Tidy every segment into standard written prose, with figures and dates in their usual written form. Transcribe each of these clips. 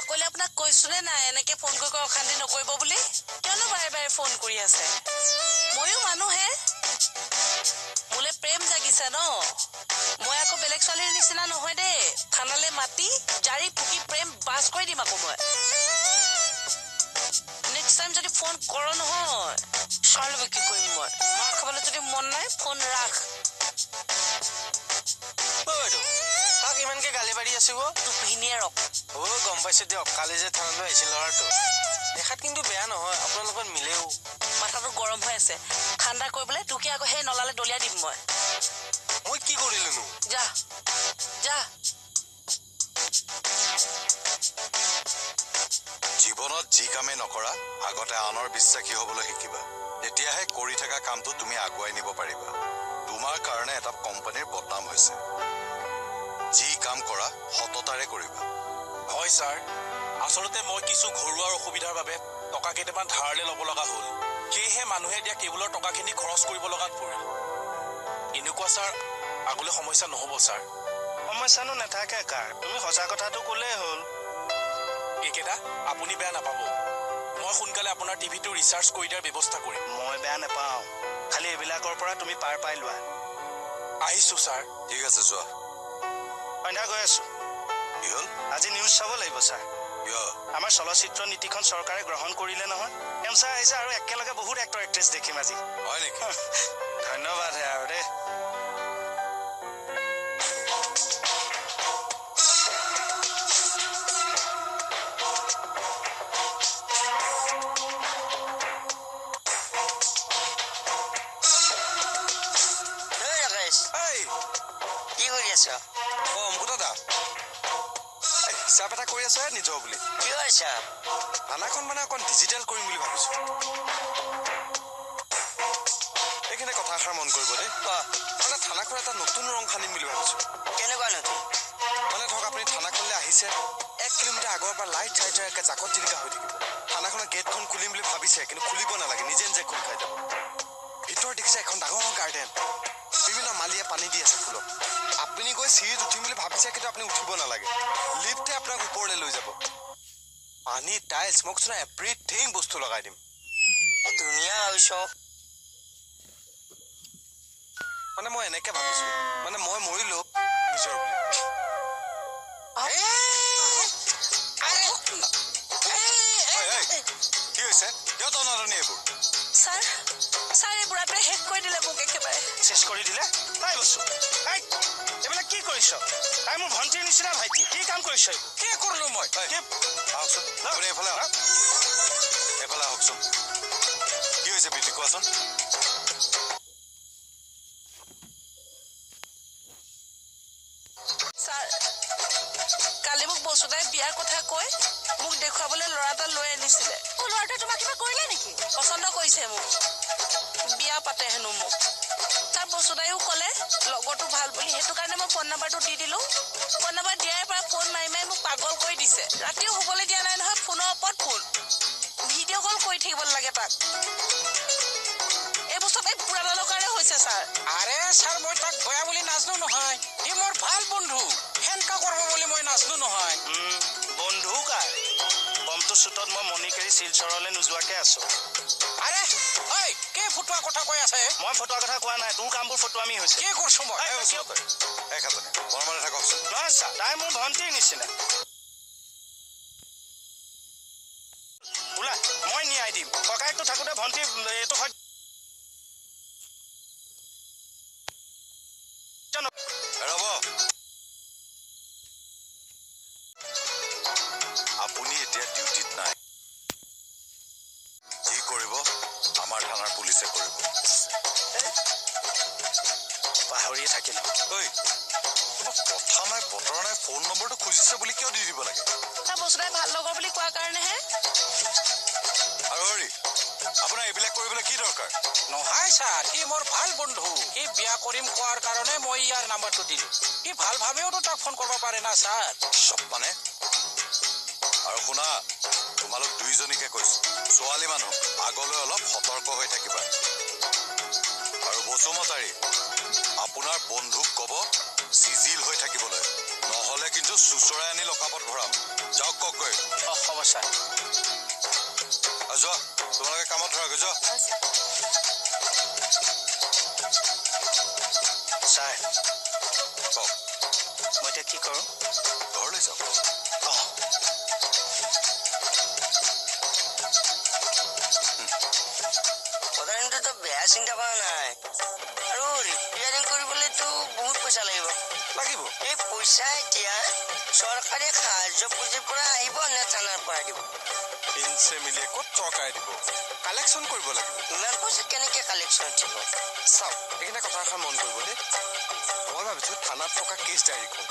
বাকলি আপোনাক কৈছোনে নাই এনেকে ফোন কৰি কৰি অশান্তি নকৰিব বুলি? কিয়নো বাৰে বাৰে ফোন কৰি আছে? ময়ো মানুহে, মোলে প্ৰেম জাগিছে ন। মই আকৌ বেলেগ ছোৱালীৰ নিচিনা নহয় দেই। থানালে মাতি জাৰি ফুকি প্ৰেম বাছ কৰি দিম আকৌ মই। নেক্সট টাইম যদি ফোন কৰ নহয়, ছোৱালী বিক্ৰী কৰিম মই। মাৰ খাবলৈ যদি মন নাই, ফোন ৰাখ। তাক ইমানকে গালি পাৰি আছো ভিনিয়েৰক। অ গম পাইছো দিয়ক, কালি যে থানালৈ আহিছিল ল'ৰাটো, দেখাত কিন্তু বেয়া নহয়, আপোনাৰ লগত মিলেও। মাথাটো গৰম হৈ আছে, ঠাণ্ডা কৰিবলৈ তোকে আকৌ সেই নলালে দলিয়াই দিম মই। মই কি কৰিলোনো? যা যা। জীৱনত যি কামেই নকৰা, আগতে আনৰ বিশ্বাসী হ'বলৈ শিকিবা। তেতিয়াহে কৰি থকা কামটো তুমি আগুৱাই নিব পাৰিবা। তোমাৰ কাৰণে এটা কোম্পানীৰ বদনাম হৈছে। যি কাম কৰা সততাৰে কৰিবা। হয় ছাৰ, আচলতে মই কিছু ঘৰুৱা অসুবিধাৰ বাবে টকা কেইটামান ধাৰলৈ ল'ব লগা হ'ল। সেয়েহে মানুহে দিয়া কেবুলৰ টকাখিনি খৰচ কৰিব লগাত পৰিল। এনেকুৱা ছাৰ আগলৈ সমস্যা নহ'ব ছাৰ। সমস্যানো নাথাকে কাৰ, তুমি সঁচা কথাটো ক'লেই হ'ল। এইকেইটা আপুনি বেয়া নাপাব, মই সোনকালে আপোনাৰ টিভিটো ৰিচাৰ্জ কৰি দিয়াৰ ব্যৱস্থা কৰিম। মই বেয়া নাপাওঁ, খালি এইবিলাকৰ পৰা তুমি পাৰ পাই লোৱা। আহিছোঁ ছাৰ। ঠিক আছে, যোৱা। সন্ধ্যা গৈ আছো। কি হ'ল? আজি নিউজ চাব লাগিব ছাৰ। কিয়? আমাৰ চলচ্চিত্ৰ নীতিখন চৰকাৰে গ্ৰহণ কৰিলে নহয়। এম ছাৰ আহিছে আৰু একেলগে বহুত এক্টৰ এক্ট্ৰেছ দেখিম আজি। হয় নেকি? ধন্যবাদ হে আৰু দেই। কি কৰি আছ? অ মুকুতা দা, হিচাপ এটা কৰি আছো নিজৰ বুলি। কি হিচাপ? থানাখন মানে অকণ ডিজিটেল কৰিম বুলি ভাবিছো। এইখিনি কথা এষাৰ মন কৰিব দেই। মানে থানাখন এটা নতুন ৰং সানিম বুলি ভাবিছো। কেনেকুৱা নতুন? মানে ধৰক আপুনি থানাখনলৈ আহিছে, 1 কিলোমিটাৰ আগৰ পৰা লাইট চাইট একে জাকত জিলিকা হৈ থাকিব। থানাখনৰ গেটখন খুলিম বুলি ভাবিছে, কিন্তু খুলিব নালাগে, নিজে নিজে খোল খাই যাব। ভিতৰত দেখিছে এখন ডাঙৰ গাৰ্ডেন, বিভিন্ন মালিয়ে পানী দি আছে ফুলত। আপুনি গৈ চিৰিত উঠিম বুলি ভাবিছে, কিন্তু আপুনি উঠিব নালাগে, লিফ্টে আপোনাক ওপৰলৈ লৈ যাব। পানী, টাইলছ, মই কৈছো এভৰিথিং বস্তু লগাই দিম। ধুনীয়া ভাবিছ। মানে মই এনেকে ভাবিছো, মানে মই মৰিলো নিজৰ বুলি। কি হৈছে? কিয় টনাটনি এইবোৰ? ছাৰ, ছাৰ এই বুঢ়াটোৱে শেষ কৰি দিলে মোক একেবাৰে। শেষ কৰি দিলে? তাই বস্তু এইবিলাক কি কৰিছ? তাই মোৰ ভণ্টিৰ নিচিনা ভাইটি, কি কাম কৰিছ এইবোৰ? কি কৰিলো মই? আহকচোন আপুনি এইফালে আহক, এইফালে আহকচোন। কি হৈছে বিল্টি কোৱাচোন? ছাৰ, কালি মোক বসুদাই বিয়াৰ কথা কৈ মোক দেখুৱাবলৈ ল'ৰা এটা লৈ আনিছিলে। অ ল'ৰাটোৱে তোমাক কিবা কৰিলে নেকি? পচন্দ কৰিছে মোক, বিয়া পাতে হেনো মোক। তাৰ বসুদাইও ক'লে লগৰটো ভাল বুলি, সেইটো কাৰণে মই ফোন নাম্বাৰটো দি দিলোঁ। ফোন নাম্বাৰ দিয়াৰ পৰা ফোন মাৰি মাৰি মোক পাগল কৰি দিছে। ৰাতিও শুবলৈ দিয়া নাই নহয়, ফোনৰ ওপৰত ফোন, ভিডিঅ' কল কৰি থাকিব লাগে তাক। এই বস্তু এই বুঢ়াডালৰ কাৰণে হৈছে ছাৰ। আৰে ছাৰ, মই তাক বেয়া বুলি নাজানো নহয়, সি মোৰ ভাল বন্ধু। সেনেকা কৰিব বুলি মই নাজানো নহয়। বন্ধু কাৰ? বমটো চুটত মই মণিকেৰি শিলচৰলৈ নোযোৱাকে আছো। আৰে ঐ, কি ফটোৱা কথা কৈ আছে? মই ফটোৱা কথা কোৱা নাই, তোৰ কামবোৰ ফটোৱামি হৈছে। কি কৰিছো মই? থাককচোন। নহয় ছাৰ, তাই মোৰ ভণ্টিৰ নিচিনা। ওলা, মই ন্যায় দিম। ককায়েকটো থাকোঁতে ভণ্টি এইটো ৰ'ব, আপুনি এতিয়া ডিউটিত নাই। যি কৰিব আমাৰ থানাৰ পুলিচে কৰিব। পাহৰিয়ে থাকিলো। ঐ, তোমাক কথা নাই বতৰা নাই, ফোন নম্বৰটো খুজিছে বুলি কিয় দি দিব লাগে? তাৰ বসুদাই ভাল লগৰ বুলি কোৱাৰ কাৰণেহে। আৰু হেৰি, আপোনাৰ এইবিলাক কৰিবলৈ কি দৰকাৰ? নহয় ছাৰ, সি মোৰ ভাল বন্ধু। সি বিয়া কৰিম কোৱাৰ কাৰণে মই ইয়াৰ নাম্বাৰটো দিলো। সি ভাল ভাবেওতো তাক ফোন কৰিব পাৰে না ছাৰ। চব মানে। আৰু শুনা, তোমালোক দুইজনীকে কৈছো, ছোৱালী মানুহ আগলৈ অলপ সতৰ্ক হৈ থাকিবা। আৰু বসুমতাৰী, আপোনাৰ বন্ধুক কব চিজিল হৈ থাকিবলৈ, নহ'লে নহ'লে কিন্তু চুচৰাই আনি লকাপত ভৰাম। যাওক কওকগৈ। অঁ হ'ব ছাৰ। যোৱা, তোমালোকে কামত ধৰাগৈ, যোৱা। ছাৰ কওক। মই এতিয়া কি কৰোঁ? ঘৰলৈ যাওক। অঁ। কথাটো বেয়া চিন্তা কৰা নাই। আৰু ৰিপেয়াৰিং কৰিবলৈতো বহুত পইচা লাগিব। লাগিব। এই পইচা এতিয়া চৰকাৰী সাহাৰ্য পুঁজিৰ পৰা আহিব নে থানাৰ পৰা দিব? ইনচে মিলিয়ে ক'ত চৰকাৰে দিব, কালেকশ্যন কৰিব লাগিব। ইমান পইচা কেনেকে কালেকশ্যন দিব? চাওক, এইখিনি কথা এষাৰ মন কৰিব দেই। মই ভাবিছো থানাত থকা কেছ ডায়েৰীখন,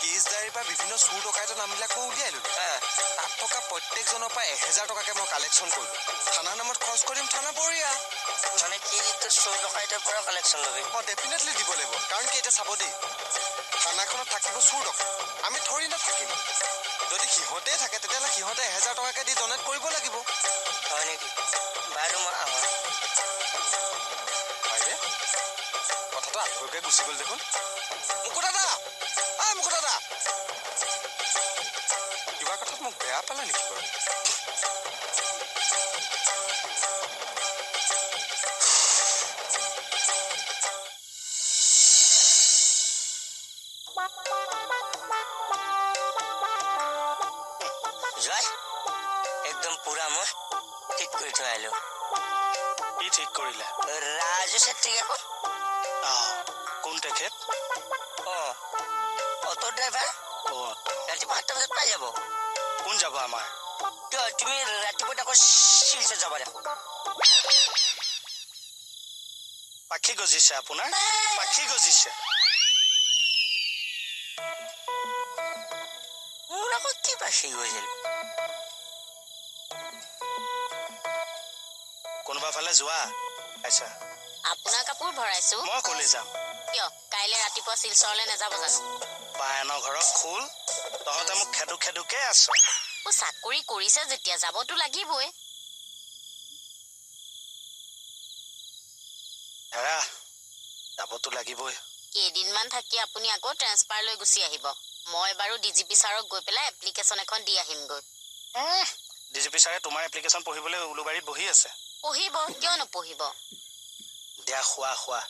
কেছ ডায়েৰীৰ পৰা বিভিন্ন চুৰ ডকাইতৰ নামবিলাক মই উলিয়াই ললো। তাত থকা প্ৰত্যেকজনৰ পৰা 1000 টকাকে মই কালেকশ্যন কৰিলো, থানাৰ নামত খৰচ কৰিম। থানা বঢ়িয়া। মানে কি, তই চুৰ ডকাইতৰ পৰা কালেকশ্যন ল'বি? অঁ, ডেফিনেটলি দিব লাগিব। কাৰণ কি, এতিয়া চাব দেই, থানাখনত থাকিব চুৰ ডকাইত, আমি থৰি নাথাকিম। যদি সিহঁতেই থাকে তেতিয়াহ'লে সিহঁতে 1000 টকাকে দি ডনেট কৰিব লাগিব। হয় নেকি? বাৰু মই আহোঁ। হয়নে? কথাটো আধৰুৱাকে গুচি গ'ল দেখোন। মুকু দাদা, ঐ মুকু দাদা, কিবা কথাত মোক বেয়া পালে নেকি বাৰু? জয়, একদম পুৰা মই ঠিক কৰি থৈ আহিলো। কি ঠিক কৰিলা? ৰাজু চেত্ৰীক আকৌ। অঁ, কোন তেখেত? অঁ, অটো ড্ৰাইভাৰ। অঁ। ৰাতিপুৱা 7টা বজাত পাই যাব। কোন যাব আমাৰ? কিয়, তুমি ৰাতিপুৱা আকৌ শিলচৰ যাবা দেখোন। পাখি গজিছে আপোনাৰ, পাখি গজিছে। মোৰ আকৌ কি পাখি গজিল? কোনোবা ফালে যোৱা। আচ্ছা, আপোনাৰ কাপোৰ ভৰাইছো। মই কলৈ যাম? কিয়, কাইলৈ ৰাতিপুৱা শিলচৰলৈ নাযাব জানো? বায়নৰ ঘৰত খোল, তহঁতে মোক খেদু খেদুকে আছ। অ, চাকৰি কৰিছে যেতিয়া যাবতো লাগিবই। হেৰা, যাবতো লাগিবই। কেইদিনমান থাকি আপুনি আকৌ ট্ৰেন্সফাৰ লৈ গুচি আহিব। মই বাৰু ডিজিপি ছাৰক গৈ পেলাই এপ্লিকেশ্যন এখন দি আহিমগৈ। ডিজিপি ছাৰে তোমাৰ এপ্লিকেশ্যন পঢ়িবলৈ উলুবাৰীত বহি আছে। পঢ়িব, কিয় নপঢ়িব? দিয়া, খোৱা খোৱা।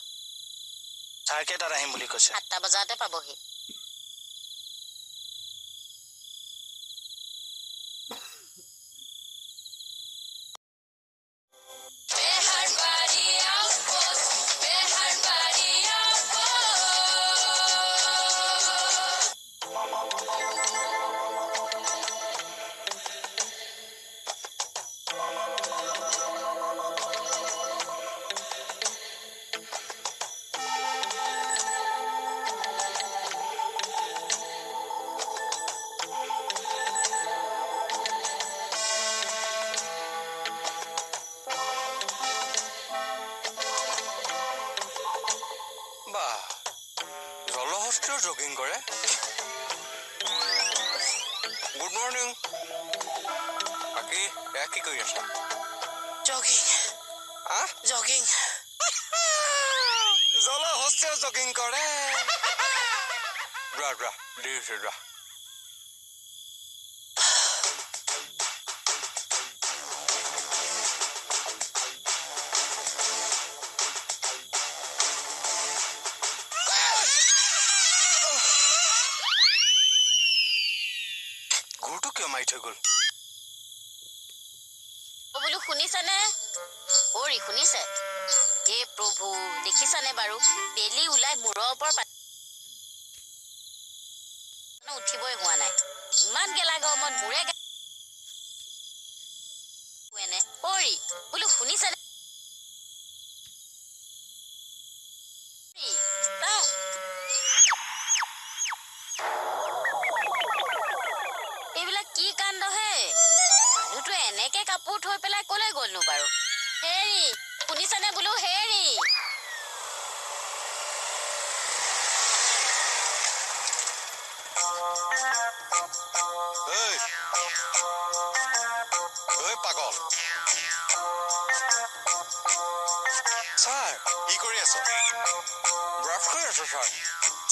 ছাৰ কেইটাত আহিম বুলি কৈছে? 7টা বজাতে পাবহি। বা, জলহস্তীয় জগিং কৰে। Good morning. বাকী এয়া কি কৰি আছা? জগিং। আহ? জগিং। জলহস্তীয় জগিং কৰে। যোৱা যোৱা, দেৰি হৈছে, যোৱা। গুৰটো কিয় মাৰি থৈ গ'ল? অ বোলো শুনিছানে? অৰি শুনিছে? হে প্ৰভু, দেখিছানে বাৰু, বেলি ওলাই মূৰৰ ওপৰ উঠিবই হোৱা নাই। ইমান গেলা গৰমত মূৰে এনে। অৰি বোলো শুনিছানে? এইবিলাক কি কাণ্ড হে? মানুহটোৱে এনেকে কাপোৰ থৈ পেলাই কলৈ গ'লনো বাৰু? হেৰি শুনিছানে বোলো? হেৰি ঐ ঐ পাগল ছাৰ, কি কৰি আছ? ব্ৰাছ কৰি আছো ছাৰ।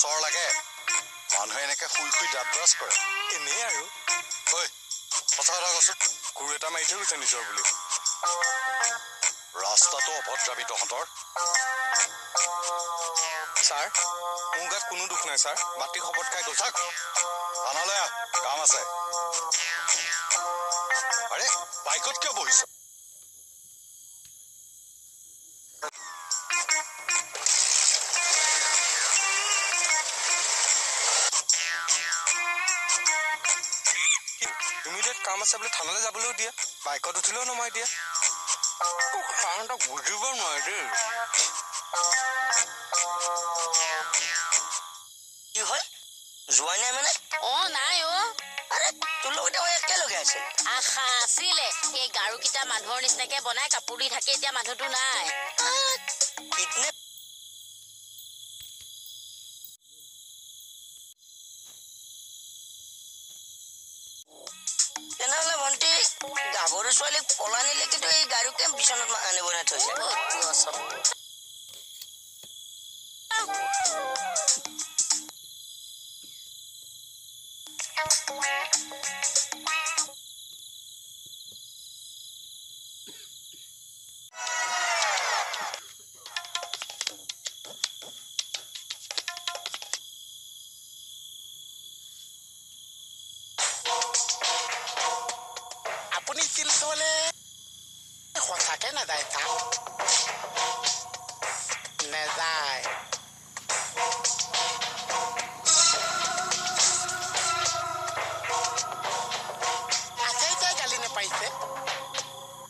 চৰ লাগে? মানুহে এনেকে শুই শুই দাঁত ব্ৰাছ কৰে এনেই আৰু। ঐ সঁচা কথা কচোন, কুৰ এটা মাৰি থৈ গৈছে নিজৰ বুলি। ৰাস্তাটো অভদ্ৰামী তহঁতৰ। ছাৰ মোৰ গাত কোনো দুখ নাই ছাৰ, বাতি শপত খাই গৈছো। থাক, থানালৈ আহ, কাম আছে। আৰে বাইকত কিয় বহিছ? ইমিডিয়েট কাম আছে বুলি থানালৈ যাবলৈও দিয়ে, বাইকত উঠিলেও নমাই দিয়ে। ছাৰহঁতক বুজিব নোৱাৰে দেই। কি হ'ল, যোৱা নাই মানে? অ নাই অ। আৰে তোৰ লগতে মই একেলগে আছিল। আশা আছিলে এই গাৰুকেইটা মানুহৰ নিচিনাকে বনাই কাপোৰ দি থাকে, এতিয়া মানুহটো নাই। কিডনেপ তেনেহ'লে ভণ্টি, গাভৰু ছোৱালীক পলাই নিলে কিন্তু এই গাৰুকে বিচনাত আনিব থৈছে। আপুনি শিলচৰলে সঁচাকে নাযায় ছাৰ? নাযায়। আচ্ছা, গালি নাপাইছে?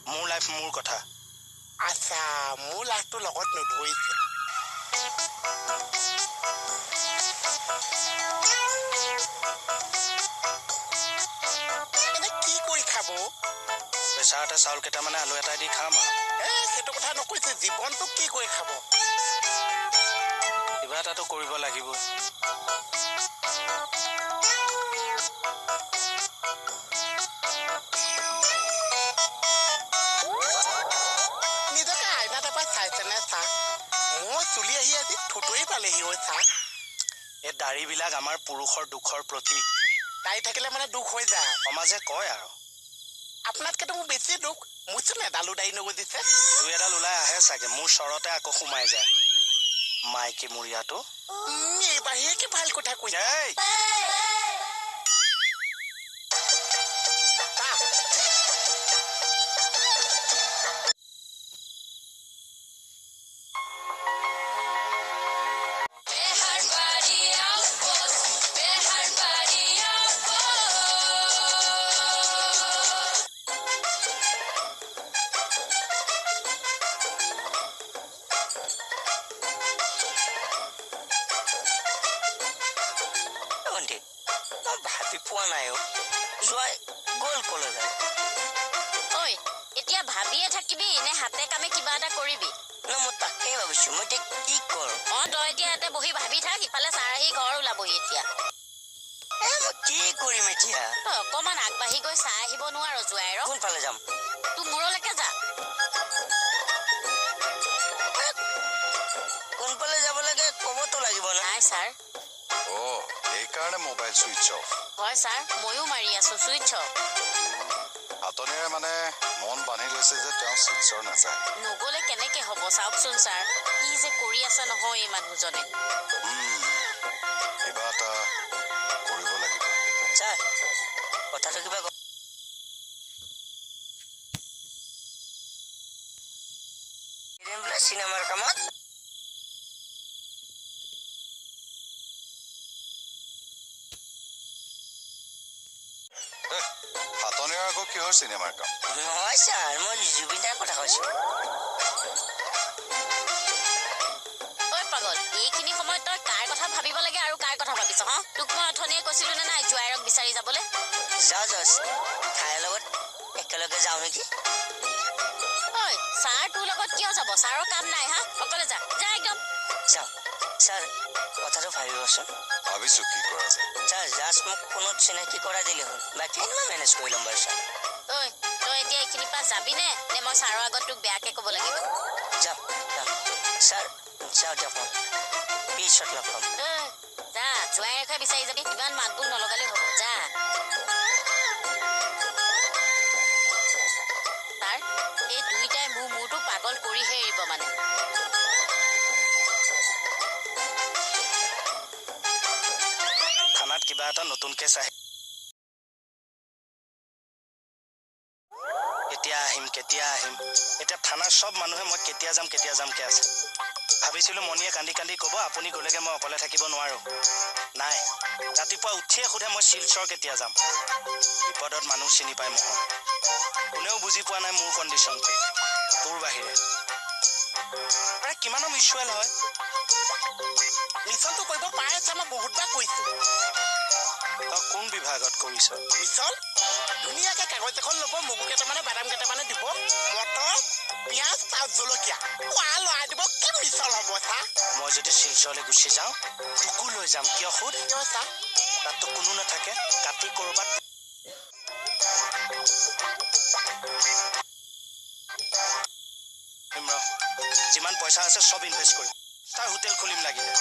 মোৰ লাইফ মোৰ কথা। আচ্ছা, মোৰ লাইফটো লগত নধৰিছে। এনে কি কৰি খাব? প্ৰেছাৰতে চাউল কেইটামানে আলু এটা দি খাম আৰু। এ সেইটো কথা নকৈছে, জীৱনটো কি কৰি খাব? কিবা এটাতো কৰিব লাগিব। নিজকে আইনাত এবাৰ চাইছেনে ছাৰ? মোৰ চুলি আহি আজি থুতৰি পালেহি ঐ ছাৰ। এই দাড়িবিলাক আমাৰ পুৰুষৰ দুখৰ প্ৰতীক। দাড়ি থাকিলে মানে দুখ হৈ যায়, সমাজে কয় আৰু। আপোনাতকেতো মোৰ বেছি দুখ, মোৰচোন এডালো দাড়ি নগজিছে। দুই এডাল ওলাই আহে চাগে, মোৰ চৰতে আকৌ সোমাই যায়। মাইকী মূৰীয়াটো। এইবাৰহে কি ভাল কথা কৈছে। ভণ্টি, মই ভাবি পোৱা নাই অ, যোৱাই গ'ল কলৈ যায়। ঐ এতিয়া ভাবিয়ে থাকিবি নে হাতে কামে কিবা এটা কৰিবি? ন মই তাকেই ভাবিছো, মই এতিয়া কি কৰোঁ। অ তই এতিয়া ইয়াতে বহি ভাবি থাক, ইফালে ছাৰ আহি ঘৰ ওলাবহি এতিয়া। এ মই কি কৰিম এতিয়া? তই অকণমান আগবাঢ়ি গৈ চাই আহিব নোৱাৰ জোঁৱাইৰক? কোনফালে যাম? তোৰ মূৰলৈকে যা। কোনফালে যাব লাগে ক'বতো লাগিব না। নাই ছাৰ। অ এইকাৰণে মোবাইল চুইচ অফ। হয় ছাৰ, ময়ো মাৰি আছো চুইচ অফ। হাতনিৰে মানে মন বান্ধি লৈছে যে তেওঁ শিলচৰ নাযায়। নগ'লে কেনেকে হ'ব চাওকচোন ছাৰ, কি যে কৰি আছে নহয় এই মানুহজনে। কিবা এটা কৰিব লাগিব। ছাৰ কথাটো কিবা বোলে চিনেমাৰ কামত। হাতনিৰ আকৌ কিহৰ চিনেমাৰ কাম? নহয় ছাৰ, মই জুবিনদাৰ কথা কৈছো। ঐ পাগল, এইখিনি সময়ত তই কাৰ কথা ভাবিব লাগে আৰু কাৰ কথা ভাবিছ? হা, তোক মই অথনিয়ে কৈছিলো নে নাই জোঁৱাইৰক বিচাৰি যাবলৈ? যাওঁ যাওঁ, তাইৰ লগত একেলগে যাওঁ নেকি? ঐ ছাৰ তোৰ লগত কিয় যাব? ছাৰৰ কাম নাই। হা, অকলে যা, যা একদম। যাওঁ ছাৰ, কথাটো ভাবিবচোন। ভাবিছো কি কৰা যায়। ছাৰ জাষ্ট মোক ফোনত চিনাকি কৰাই দিলে হ'ল, বাকী মই মেনেজ কৰি ল'ম বাৰু ছাৰ। ঐ তই এতিয়া এইখিনিৰ পৰা যাবি নে নে মই ছাৰৰ আগত তোক বেয়াকে ক'ব লাগিব? যাওঁ যাওঁ ছাৰ, যাওঁ যাওঁ, মই পিছত লগ পাম। যা, জোঁৱাইৰেখা বিচাৰি যাবি, ইমান মাত বোল নলগালেও হ'ব, যা। ছাৰ, এই দুইটাই মোৰ মূৰটো পাগল কৰিহে এৰিব মানে। থানাত কিবা এটা নতুন কেছ আহে, কেতিয়া আহিম কেতিয়া আহিম। এতিয়া থানাৰ চব মানুহে মই কেতিয়া যাম কেতিয়া যামকে আছে। ভাবিছিলো মণিয়ে কান্দি কান্দি ক'ব আপুনি গ'লেগে মই অকলে থাকিব নোৱাৰো। নাই, ৰাতিপুৱা উঠিয়ে সোধে মই শিলচৰ কেতিয়া যাম। বিপদত মানুহ চিনি পায় মোহন, কোনেও বুজি পোৱা নাই মোৰ কণ্ডিশ্যনটো তোৰ বাহিৰে। আৰে কিমানো মিউচুৱেল হয়। মিছনটো কৰিব পাৰে ছাৰ, মই বহুতবাৰ কৰিছো। তই কোন বিভাগত কৰিছ মিছন? ধুনীয়াকে কাগজ এখন ল'ব, মগু কেইটামানে বাদাম কেইটামানে দিব, মটৰ, পিঁয়াজ আৰু জলকীয়া খোৱা লৰাই দিব, কি মিছল হ'ব ছাৰ? মই যদি শিলচৰলৈ গুচি যাওঁ তোকো লৈ যাম। কিয় সোধ? কিয় ছাৰ? তাততো কোনো নাথাকে, কাটি ক'ৰবাত যিমান পইচা আছে চব ইনভেষ্ট কৰিম, তাৰ হোটেল খুলিম লাগিলে।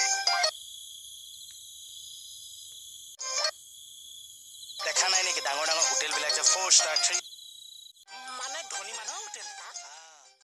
দেখা নাই নেকি ডাঙৰ ডাঙৰ হোটেলবিলাক যে 4 ষ্টাৰ 3